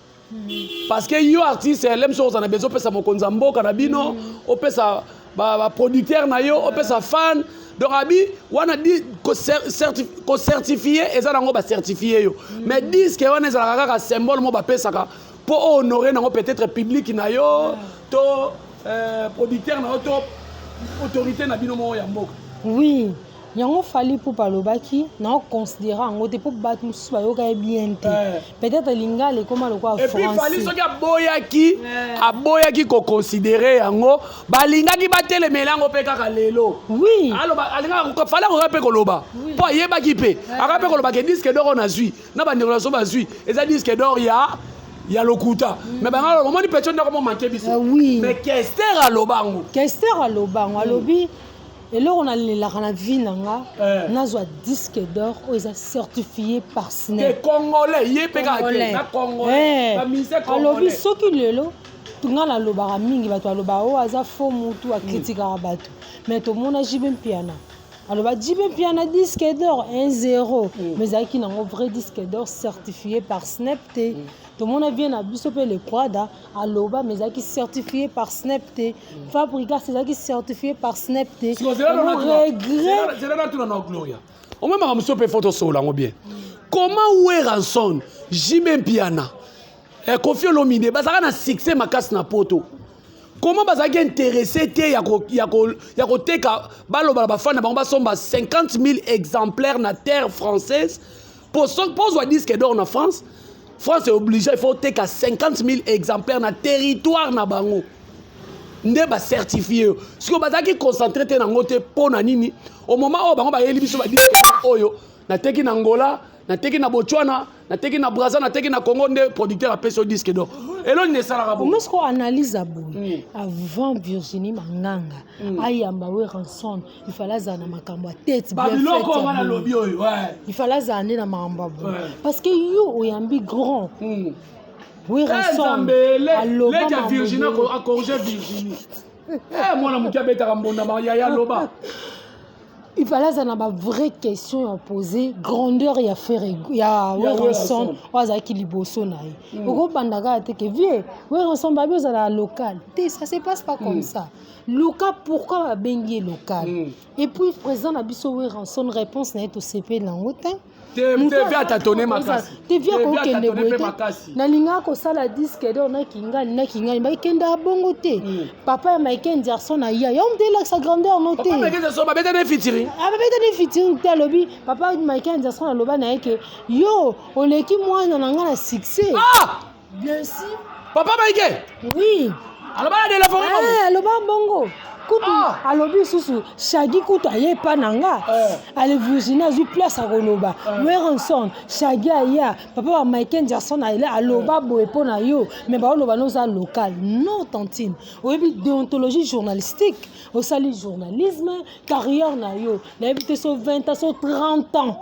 parce que yo artiste ele mosu ozala na besoin opesa mokonzi ya mboka na bino, opesa baproducteur na yo, opesa fan. Donc abi wana di kocertifie eza nango, bacertifie yo, mais disque wana ezalaka kaka symbole mo bapesaka mpo ohonore nango peut-être public na yo to producteur na yo to autorité na bino moko ya mboka. Oui, yango Fally mpo balobaki naoconsidere yango te, mpo bato mosusu bayoka ye bien te. Peut-être lingala ekóma lokola Et puis Fally, français. Soki aboyaki koconsidere yango, balingaki batelemela yango mpe kaka lelo. Aloba alingaka, Fally akoka mpe koloba, mpo ayebaki mpe aka mpe koloba ke disque d'or oyo nazwi na bandeko na so bazwi eza disque d'or ya lokuta. Mais bango aloba, omoni petio ndako mo manke biso. Ah oui. Mais Kester aloba yango. Kester aloba yango, alobi eloko nalelaka na vie na nga, nazwa disque d'or oyo eza certifié par Ke SNEP. Congolais ye mpe kaka te na Congolais, bamusicien Alobi congolais. Soki lelo nga nalobaka mingi, bato alobaka oyo aza faux, mutu akritikaka bato, mais tomona JB Mpiana aloba JB Mpiana disque d'or 1 0, mais ezalaki nango vrai disque d'or certifié par SNEP te. Tomona vie na biso mpe le Quada aloba, mais ezalaki certifié par SNEP te. Fabregas ezalaki certifié par SNEP te. Regret. Zela natuna na Gloria, omemaka mosu mpe fo tosolola yango bien. Comment Werrason, JB Mpiana, Koffi Olomide bazalaka na succès makasi na Poto, comment bazalaki intéressé te ya koteka, baloba na bafani na bango basomba 50 000 exemplaires na terre française po ozwa disque d'or na France? France est obligé, il faut oteka 50 000 exemplaires na territoire na bango nde bacertifie yo. Sikoyo bazalaki concentré te nango te mpo na nini? Au moment oyo bango bayeli biso badisque oyo nateki na Angola, nateki na Botswana, nateki na Braza, nateki na Congo, nde producteur apesi yo disque d'or, elo nini esalaka bongo? Omoni sikoyo analyse ya boye, avant Virginie Manganga ayamba Werrason, il fallait azala na makambo ya tete bien Babiloko faite nga ya boye. nalobi oyo, ouais. Il fallait azala nde na makambo ya boye, parce que yo oyambi grand Werrason. Nzambe, Aloba leki ya makambo Virginie ebele. Akorge Virginie. Eh, mwana moke abetaka mbonda yaya aloba. Il fallait azala na bavrai question ya poser grandeur ya Ferre, ya Werrason Werrason. oyo azalaki liboso na ye. Okobanda kaka te ke vie Werrason babi ozala local te, ça se passe pas comme ça. Luka pourquoi babengi ye local. Et puis président na biso Werrason, réponse na ye tosepeli yango te. Te, vieux akokende boye te. Nalingaka kosala disque d'or na Kingani, na Kingani bakendaka bongo te. Papa ya Michael Jackson aya, yo moto elakisa grandeur no te. Babeta ne featuring. Ababeta ne featuring te. Alobi papa Michael Jackson aloba na ye ke yo oleki mwana na nga na succès. Ah! Bien sûr. Papa Mike. Oui. Aloba na de la forêt. Eh, aloba bongo kutu. Ah! Alobi susu Shagi kutu aye epa na nga. Ale Virginie azwi place, akoloba Werrason, Shagi aya, papa ba Michael Jackson ayele, aloba boye mpo na yo, mais baoloba noza local. Non, tantine, oyebi déontologie journalistique, osali journalisme carrière na yo, nayebi te, so 20 ans, so 30 ans,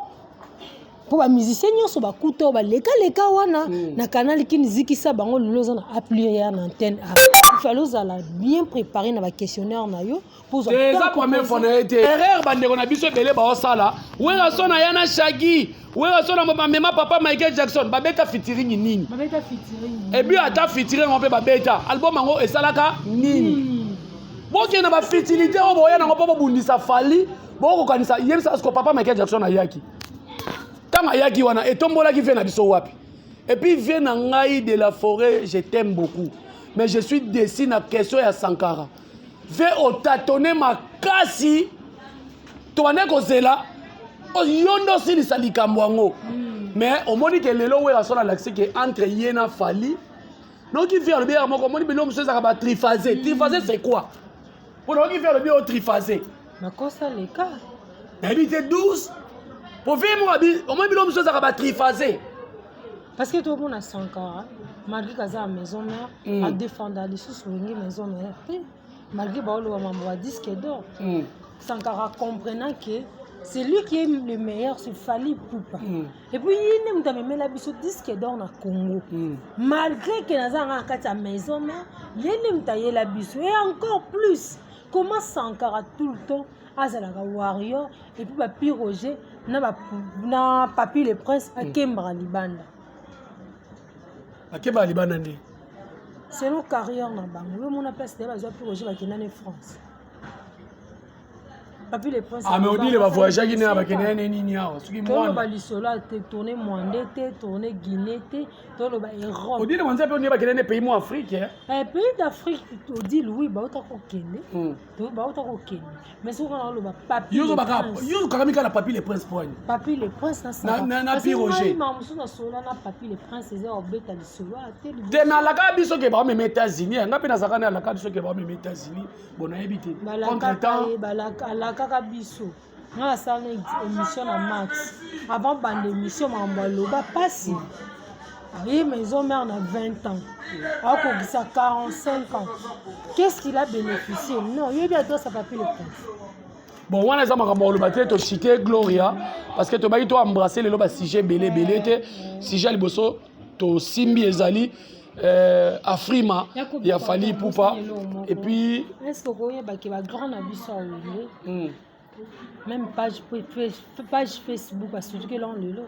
mpo bamusicien nyonso bakuta oyo balekaleka wana na Canal Kini, zikisa bango. Lelo oza na aplurière na antenne A, il fallait ozala bien préparé na baquestionnaire na yo mpo ozwa Te, eza temps. Première fois na ye te. Erreur bandeko na biso ebele baosala, Werrason aya na Shagi, Werrason bamema papa Michael Jackson, babeta featuring nini? Babeta featuring. Et puis ata featuring yango mpe, babeta album yango esalaka nini? Bokende na bafutilité oyo boya nango mpo bobundisa Fally, bokokanisa. Yebisa siko, papa Michael Jackson ayaki, ntango ayaki wana etombolaki vieux na biso wapi? Et puis vieux na ngai de la forêt, je t'aime beaucoup, mais je suis déçu na question ya Sankara. Vieux otâtonner makasi, tobande kozela yo nde osilisa likambo yango, mais omoni ke lelo Werrason alakisi ke entre ye na Fally, noki vieux alobi yaka moko. Omoni biloko mosusu ezalaka batriphasé. Triphasé, c'est quoi? Mpo nayoki vieux alobi oyo triphasé. Makosa leka. Nayebi te, 12 po vieux moko abi omoni biloko mosusu ezalaka batriphasé. Parce que tomona Sankara, malgré kaza ya maison mère, adefenda lisusu Wenge maison mère te, malgré baoloba mambo ya disque d'or. Sankara comprenant que c'est lui qui est le meilleur, c'est Fally Ipupa. Et puis ye nde moto amemela biso disque d'or na Congo. Malgré ke naza nga na kati ya maison mère, ye nde moto ayela biso. Et encore plus, comment Sankara tout le temps azalaka warrior, et puis Papi Roger na Papi le Prince akembaka libanda? Akeba libanda nde. Selon carrière na bango, yo mona place te bazwa Pi Roger, bakenda ne France, Papi le Prince. Ah, mais Odile bavoyageaki nde na bakende ne nini awa soki Toloba mwana. Lisolo te, tourne Mwande te, tourne Guinée te, toloba Europe. Odile mwanza mpe onie bakende ne pays mo Afrique, eh? Eh, pays d'Afrique, Odile, oui, bauta kokende. Bauta kokende, mais soki wana oloba Papi Yo le ozobaka Prince. yo okakami kaka na Papi le Prince poigne. Papi le Prince na Na Pi Roger. Makambo mosusu nasola na Papi le Prince eza obeta lisolo ate. Te, mais alaka biso ke baomema États-Unis. Nga mpe nazalaka na alaka biso ke baomema États-Unis. Bon, nayebi te, contre temps. Alakaka biso. Nga nasala na émission na Max avant banda émission, makambo aloba mpasi. Aye maison mère na 20 ans, akokisa 45 ans, qu'est-ce qu'il a bénéficié? Non, yoyebi adresse ya Papi le Prince. Bon, wana eza makambo ya koloba te. Tocite Gloria parce que tobaki toembrasse lelo basujet ebele ebele te. Sujet ya liboso tosimbi ezali Afrima ya Fally Ipupa et puis Est ce que okoyebaki bagrand na biso ya Wenge, même page Facebook asutuki elongo lelo?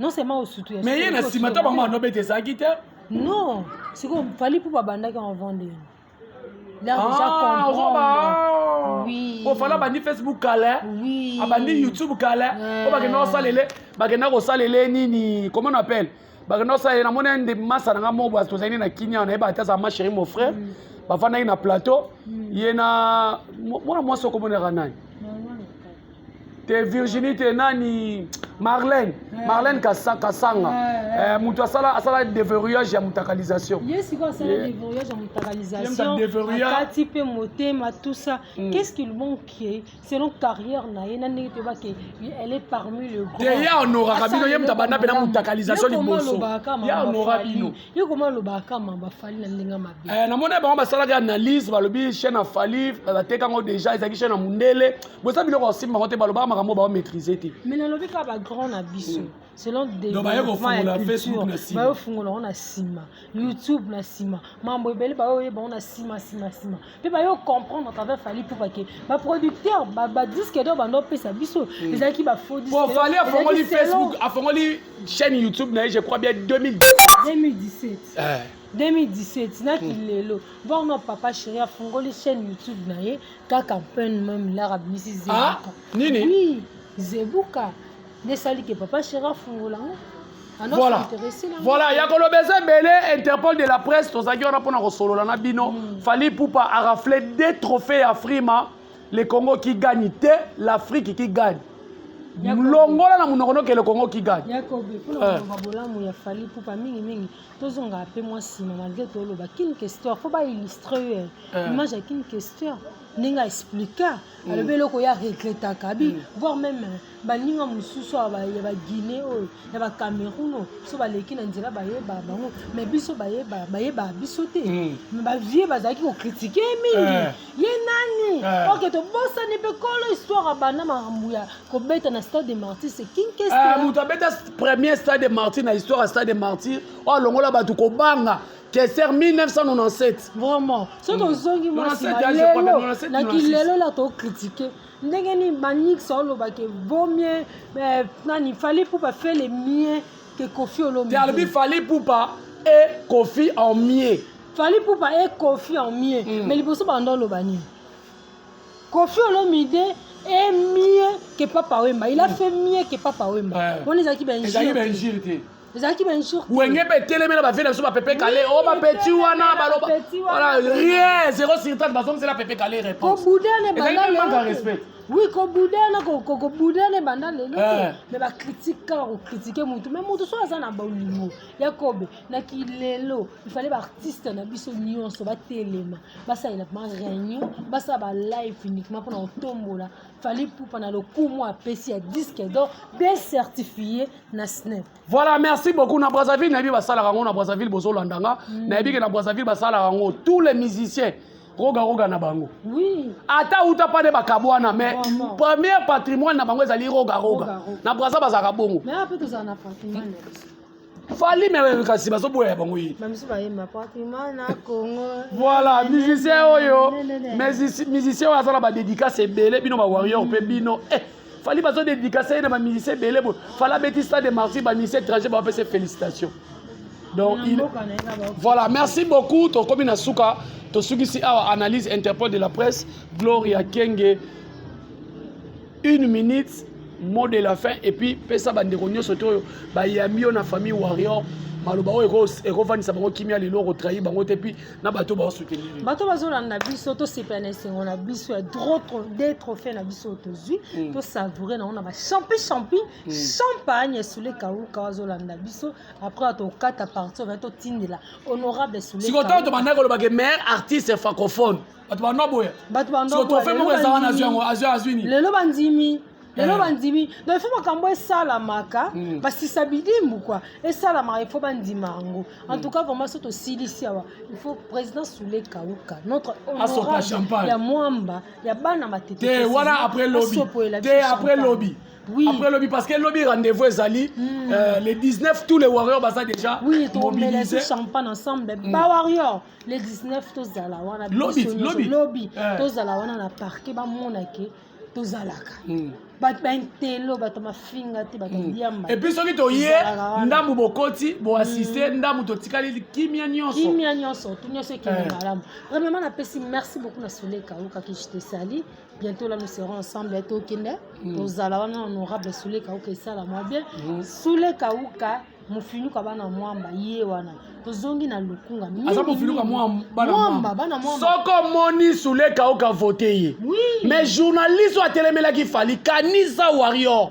Non seulement osutu. Mais ye na nsima ta bango banobeta ezalaki te. Non, sikoyo Fally mpo babandaki avant ndeni. Là, déjà Ah, comprendre. Oui. Ofala abandi Facebook kala. Oui. Abandi YouTube kala. Oyo bakenda kosalele, bakenda kosalele nini, comment on appelle, bakenda kosalele. Namoni nde masa na nga moko boye, tozali na Kinia, nayeba ate azala ma chérie, mon frère, bafandaki na plateau, ye na mwana mwasi okomonaka nani te, Virginie te, nani, Marlène, Marlène Kasanga. Moto asala déverrouillage ya mutakalisation. Ye sikoyo asala déverrouillage ya mutakalisation. Déverrouillage. Akati mpe motema, tout ça. Qu'est-ce qu'il manque selon carrière na ye, na ndenge toyebaki elle est parmi le grand? Te, ye honoraka bino, ye moto abanda mpe na mutakalisation liboso, ye honora bino. Ye koma alobaka mamba Fally na ndenge mabe. Namoni bango basalaki analyse, balobi chaîne ya Fally batekango déjà, ezalaki chaîne ya mundele. Boza biloko osimba bango te, balobaka makambo baomaîtrise te. Mais nalobi kaka bagrand na biso, selon Donc, baye kofungola Facebook na nsima. Bayofungola yango na nsima, YouTube na nsima, mambo ebele bayoyeba yango na nsima, nsima, nsima, mpe bayo comprendre à travers Fally mpo bake baproducteur badisque d'or bando opesa biso ezalaki bafaux. Bon, Fally afongoli Facebook, afongoli chaîne YouTube na ye, je crois bien 2017. 2017. 2017 naki lelo, voir no papa chéri afongoli chaîne YouTube na ye kaka peine même lar abimisi Ah, Zebuka. Nini? Oui, Zebuka. Nde esali ke papa chéri afungola yango. Voilà, voilà, ya koloba eza ebele. Interpol de la presse, tozalaki wana mpona kosolola na bino. Fally Ipupa a raflé deux trophées ya Afrima, le Congo qui gagne te, l'Afrique qui gagne. Longola na monoko noke, le Congo qui gagne. Yakobi, mpona koloba bolamu ya Fally Ipupa mingimingi, tozongaka mpe mwa nsima. Malgré toloba King Kester, fo baillustre ye image ya King Kester, ndenge aexplika, alobi eloko ya regretaka abi, voire même baninga mosusu ya Baguinée oyo, ya Bacameroun oyo, so baleki na nzela bayeba bango, mais biso bayeba bayeba biso te. Mais bavieux bazalaki kocritiquer mingi ye nani. Ok, tobosani mpe kolo histoire abanda makambo ya kobeta na Stade de Martyr, c'est King Kester. Moto abeta premier Stade de Martyr na histoire ya Stade de Martyr, oyo alongola bato kobanga, Kester, 1997. Vraiment, so tozongi mwa nsima lelo, na kilelo la tocritiquer ndenge nini Manix olobake vaut mieux nani, Fally Ipupa fait le mieux que Koffi Olomide. Alobi Fally Ipupa et Koffi en mieux. Fally Ipupa et Koffi en mieux. Mais liboso banda oloba nini? Koffi Olomide est mieux que Papa Wemba, il a fait mieux que Papa Wemba. Wana ezalaki bainjure te. Ezalaki bainjure. Wenge mpe etelemela bavie na biso, bapepe kale o bapeti wana baloba rien, 0 sur 30, bazongisela pepe kale réponse. Kobudana. Ezalaki manque ya respect. Oui, kobudana, kobudana ebanda lelo te, mais bacritique kaka kocritiquer motu, mais motu so aza na bolingo ya kobe na kilelo. Il fallait baartiste na biso nyonso batelema, basalela ma réunion, basala balive uniquement mpona kotombola Fally Ipupa na lokumu apesi ya disque d'or bien certifié na SNEP. Voilà, merci beaucoup. Na Brazzaville, nayebi basalaka yango na Brazzaville, bozolanda nga. Nayebi ke na Brazzaville basalaka yango. Tous les musiciens, roga roga na bango. Ata uta pa nde bakabwana, mais premier patrimoine na bango ezali roga roga. Na Brazza bazalaka bongo. Mais ape tozala na patrimoine na biso. Fally, mais kasi bazoboya bango ye. Bamisu bayemba patrimoine na Congo. Voilà, musicien oyo, musicien oyo aza na badédicace ebele, bino bawarrior mpe bino. Fally bazodédicace ye na bamusicien ebele boye. Fally abeti Stade de Martyr, bamusicien étranger bapesa félicitation. Donc il... voilà, merci beaucoup. Tokomi na suka, tosukisi awa analyse Interpol de la presse. Gloria Kenge, une minute, mot de la fin, et puis pesa bandeko nyonso to oyo bayambi yo na famille warrior maloba oyo ekovandisa bango kimia lelo, kotrahir bango te, puis na bato baosoutenir. Bato bazolanda biso, tosepela na esengo na biso ya de trophée na biso oyo tozwi. Tosavoure nango na bachampi champi champagne. Esule Kauka azolanda biso, après tokata parti oyo, totindela honorable Sule. Sikoyo ntango tobandaki kolobake meilleur artiste francophone, bato bando boya. Bato. Siko trophée moko eza wana, azwi yango, azwi, azwi nini? Lelo bandimi, lelo bandimi. Donc il faut makambo esalamaka, basisa bidimbu quoi, esalamaka, il faut bandima yango. En tout cas, vraiment, so tosilisi awa, il faut président Sule Kauka, notre honorable ya Mwamba ya bana Matete. Te, wana après lobi te, après lobi. Oui. Après lobi, parce que lobi rendez-vous ezali le 19, tous les warriors baza déjà Oui, mobilisés. Champagne ensemble. Ba warrior, le 19 tozala wana. Lobi, lobi. Lobi tozala wana na parquet, bamonake tozalaka. Bato baintelo, bato mafinga te, bato diamba. Et puis soki toye ndambu, bokoti boassiste ndambu, totikali kimia nyonso. Kimia nyonso, tu nyonso ekende malamu. Premièrement, napesi merci beaucoup na Sole Kauka, que je te salue. Bientôt là, nous serons ensemble, tokende, tozala wana. Honorable Sule Kauka, esala mwa bien. Sule Kauka mofinuka bana Mwamba, ye wana tozongi na Lukunga. Aza mofinuka. Mwamba, bana Mwamba. Soko omoni Sule Kauka, vote ye. Mais journaliste oyo atelemelaki Fally, kanisa warrior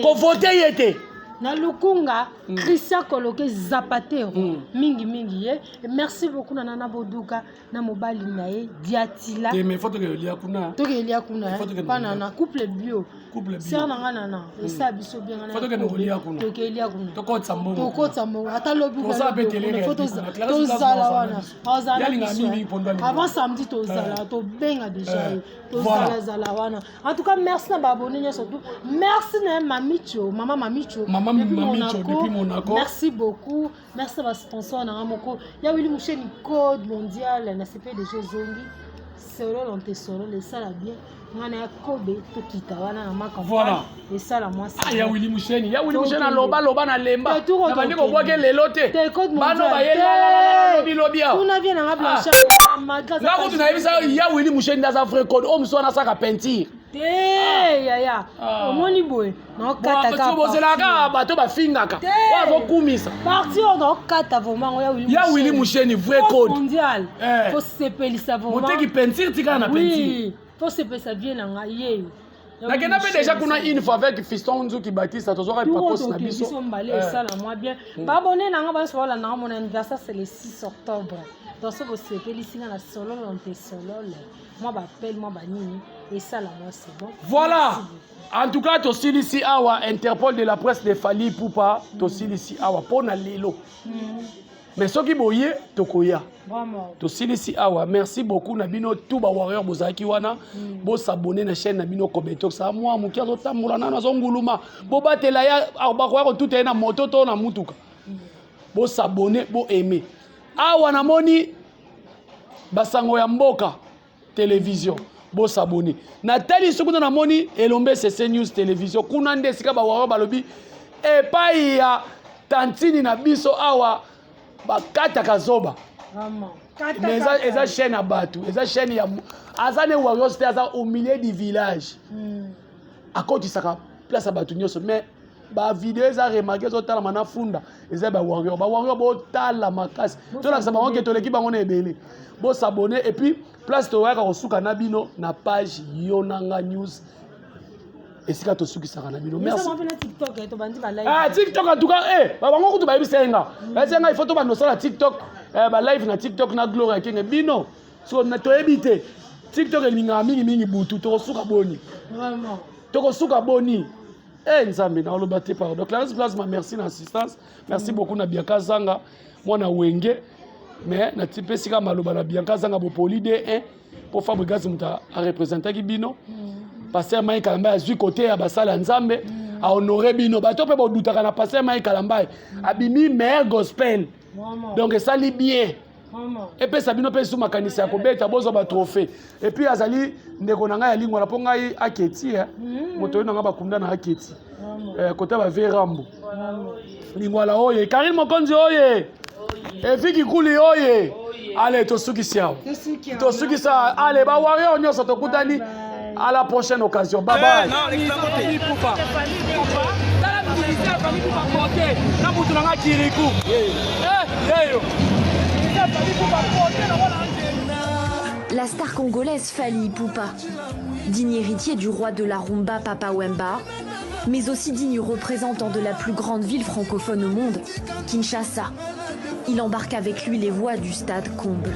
kovote ye te. Na Lukunga, Christian Koloke Zapatero, mingimingi ye. Merci beaucoup na Nana Boduka na mobali na ye Diatila. Te, mais faut tokelia kuna. Tokelia kuna pa nana, couple bio. Sœur na nga nana, esala biso bien. Tokelia kuna. Tokotisa mbongo. Tokotisa mbongo ata lobi. Tozala wana, azala avant samedi, tozala, tobenga déjà ye, tozalazala wana. En tout cas, merci na baabonné nyonso tout. Merci na Mamicho, mama Mamicho. Mama depuis Monaco. Merci beaucoup. Merci na basponsor na nga moko ya Wili Musheni, code mondial na CP déjà ozongi sololo nte sololo, esala bien. Nga na ya Kobe, tokita wana na makambo esala mwasi. Ah, ya Wili Musheni, ya Wili Musheni, aloba loba na lemba, na bandi kobwake lelo te, bano baye lobi awa. Tuna vie nanga Blanchard. Nga kutu nayebisa, ya Wili Musheni nde aza vrai code. Oyo mosu wana asaka peinture. Te yaya, omoni boye naokata kaka. Bozelaka bato bafingaka oyo azokumisa. Parti oyo naokata vraiment ngo ya Willy. Ya Willy Musheni, vrai code mondial. Tosepelisa vraiment. Moteki peinture, tikala na peinture. Tosepelisa vie na ngai ye. Nakenda mpe déjà kuna une fois avec Fiston Nzuki Batista, tozwaka epakos na biso. Biso mbale esala mwa bien. Baabonné na nga banso balanda nga, mon anniversaire, c'est le 6 octobre. Donc so bosepelisi nga na sololo nte solole, mwa bapele, mwa banini, esala mwa, c'est bon. Voilà, en tout cas tosilisi awa Interpol de la presse de Fally Ipupa. Tosilisi awa mpo na lelo, mais soki boye tokoya. Tosilisi awa. Merci beaucoup na bino tout bawarrior bozalaki wana. Bos'abonner na chaîne na bino Kobetox. Mwa moke azotambola nano, azonguluma, bobatela ya bakoya kotuta ye na moto to na mutuka. Bos'abonner, boaimer. Awa namoni basango ya mboka télévision, bos'abonner. Natali soki kuna namoni Elombe CC News Télévision, kuna nde esika bawarrior balobi epai ya tantini na biso awa bakataka zoba. Mais eza chaîne ya bato, eza chaîne ya aza ne warriors te, aza au milieu du village, akotisaka place ya bato nyonso. Mais bavideo eza remarqué, ezotalama na funda, eza bawarrior. Bawarrior botala makasi, tolakisa bango ke toleki bango na ebele. Bos'abonner. Et puis place toyaka kosuka na bino na page Yonanga News, esika tosukisaka na bino. Merci. Ah, TikTok, en tout cas, bango kutu bayebisa ye nga, bayebisa nga il faut tobanda osala TikTok, balive na TikTok na Gloire ya Kenge. Bino so toyebi te, TikTok elingaka mingimingi butu. Tokosuka boni? Tokosuka boni? Nzambe, naoloba te, pardon. Clarisse Plasma, merci na assistance, merci beaucoup na Bianca Zanga, mwana Wenge. Mais natipesika maloba na Bianca Zanga bopoli d1 mpo Fabrigas moto arepresentaki bino. Pasteur Mai Kalambai azwi kote ya basala ya Nzambe, ahonore bino. Bato mpe bodutaka na pasteur Mai Kalambai, abimi meilleur gospel, donc esali bien, epesa bino mpe su makanisi ya kobeta, bozwa batrophée. Et puis azali ndeko na ngai ya lingwala, mpo ngai aketi moto oyo na ngai bakunda na aketi kota bave Rambo Lingwala oye, Karine Mokonzi oye, Evi Kikuli oye. Ale, tosukisi awa, tosukisa. Ale, bawarrior nyonso, tokutani à la prochaine occasion. Bye bye. Na mutu na nga kiriku yeyo. La star congolaise Fally Ipupa, digne héritier du roi de la rumba Papa Wemba, mais aussi digne représentant de la plus grande ville francophone au monde, Kinshasa. Il embarque avec lui les voix du stade comble.